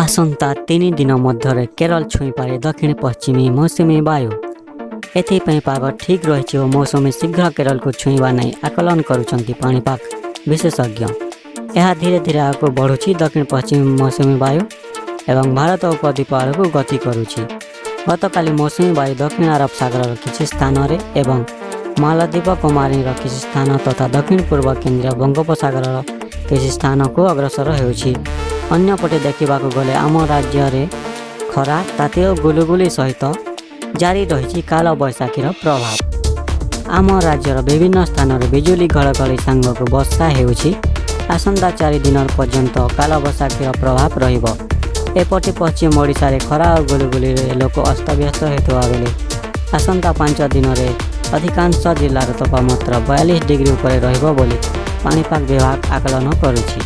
ଆସନ୍ତା 3 ଦିନ ମଧ୍ୟରେ କେରଳ ଛୁଇଁପାରେ ଦକ୍ଷିଣ ପଶ୍ଚିମୀ ମୌସୁମୀ ବାୟୁ। ଏଥିପାଇଁ ପାଗ ଠିକ୍ ରହିଛି ଓ ମୌସୁମୀ ଶୀଘ୍ର କେରଳକୁ ଛୁଇଁବା ନେଇ ଆକଳନ କରୁଛନ୍ତି ପାଣିପାଗ ବିଶେଷଜ୍ଞ। ଏହା ଧୀରେ ଧୀରେ ଆଗକୁ ବଢ଼ୁଛି ଦକ୍ଷିଣ ପଶ୍ଚିମ ମୌସୁମୀ ବାୟୁ ଏବଂ ଭାରତ ଉପଦ୍ୱୀପ ଆଡ଼କୁ ଗତି କରୁଛି। ଗତକାଲି ମୌସୁମୀ ବାୟୁ ଦକ୍ଷିଣ ଆରବ ସାଗରର କିଛି ସ୍ଥାନରେ ଏବଂ ମାଲଦ୍ୱୀପ, କୋମାରିନର କିଛି ସ୍ଥାନ ତଥା ଦକ୍ଷିଣ ପୂର୍ବ କେନ୍ଦ୍ରୀୟ ବଙ୍ଗୋପସାଗରର କିଛି ସ୍ଥାନକୁ ଅଗ୍ରସର ହେଉଛି। ଅନ୍ୟପଟେ ଦେଖିବାକୁ ଗଲେ ଆମ ରାଜ୍ୟରେ ଖରା, ତାତି ଓ ଗୁଳୁଗୁଳି ସହିତ ଜାରି ରହିଛି କାଳବୈଶାଖୀର ପ୍ରଭାବ। ଆମ ରାଜ୍ୟର ବିଭିନ୍ନ ସ୍ଥାନରେ ବିଜୁଳି ଘଡ଼ଘଡ଼ି ସାଙ୍ଗକୁ ବର୍ଷା ହେଉଛି। ଆସନ୍ତା 4 ଦିନ ପର୍ଯ୍ୟନ୍ତ କାଳବୈଶାଖୀର ପ୍ରଭାବ ରହିବ। ଏପଟେ ପଶ୍ଚିମ ଓଡ଼ିଶାରେ ଖରା ଓ ଗୁଳୁଗୁଳିରେ ଲୋକ ଅସ୍ତବ୍ୟସ୍ତ ହେଉଥିବା ବେଳେ ଆସନ୍ତା 5 ଦିନରେ ଅଧିକାଂଶ ଜିଲ୍ଲାର ତାପମାତ୍ରା 42 ଡିଗ୍ରୀ ଉପରେ ରହିବ ବୋଲି ପାଣିପାଗ ବିଭାଗ ଆକଳନ କରୁଛି।